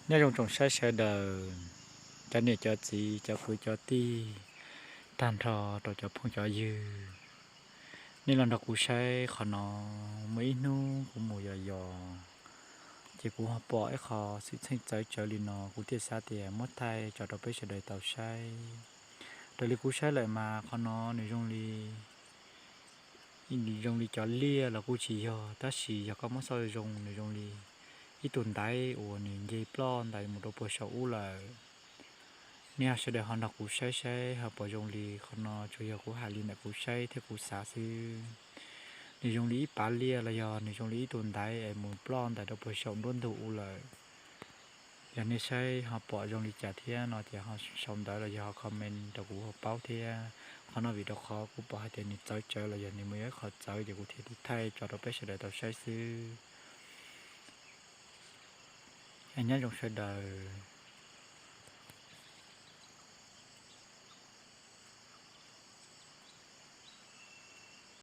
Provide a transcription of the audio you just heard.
Nyob zoo tsoom saib sawv daws, cov niam cov txiv, cov kwv cov tij, tag nrho rau cov phooj cov ywg. Nej los nrog kuv saib qhov no, muaj ib hnub kuv mus yos yos, ces kuv ho pom ib qho xwm txheej txawv tsawv li no, kuv thiaj xav tias muab thaij tso rau peb sawv daws tau saib. Raws li kuv saib lawm mas qhov no nws zoo li zoo li cov liaj los kuj tsis yog, tab sis yog koj muab xauj zoo nws zoo li ib tug ntaiv uas nws nce ploj ntais mus rau puag saum ub lawm. Nej sawv daws ho nrog kuv saib saib ho puas zoo li qhov no, tsuas yog kuv hais li ntawm kuv saib thiab kuv xav xwb. Nws zoo li ib pav liaj los yog nws zoo li ib tug ntaiv es mus ploj ntais rau puag saum nruab ntug ub lawm. Yog nej saib ho pom zoo li cas thiab no ces ho sau ntawv los yog ho comment rau kuv paub thiab. Qhov no vim rau qhov kuv pom hais tias nws txawv tsawv los yog nws muaj ib qho txawv ces kuv thiaj li thaij tso rau peb sawv daws tau saib xwb. Nyob zoo sawv daws.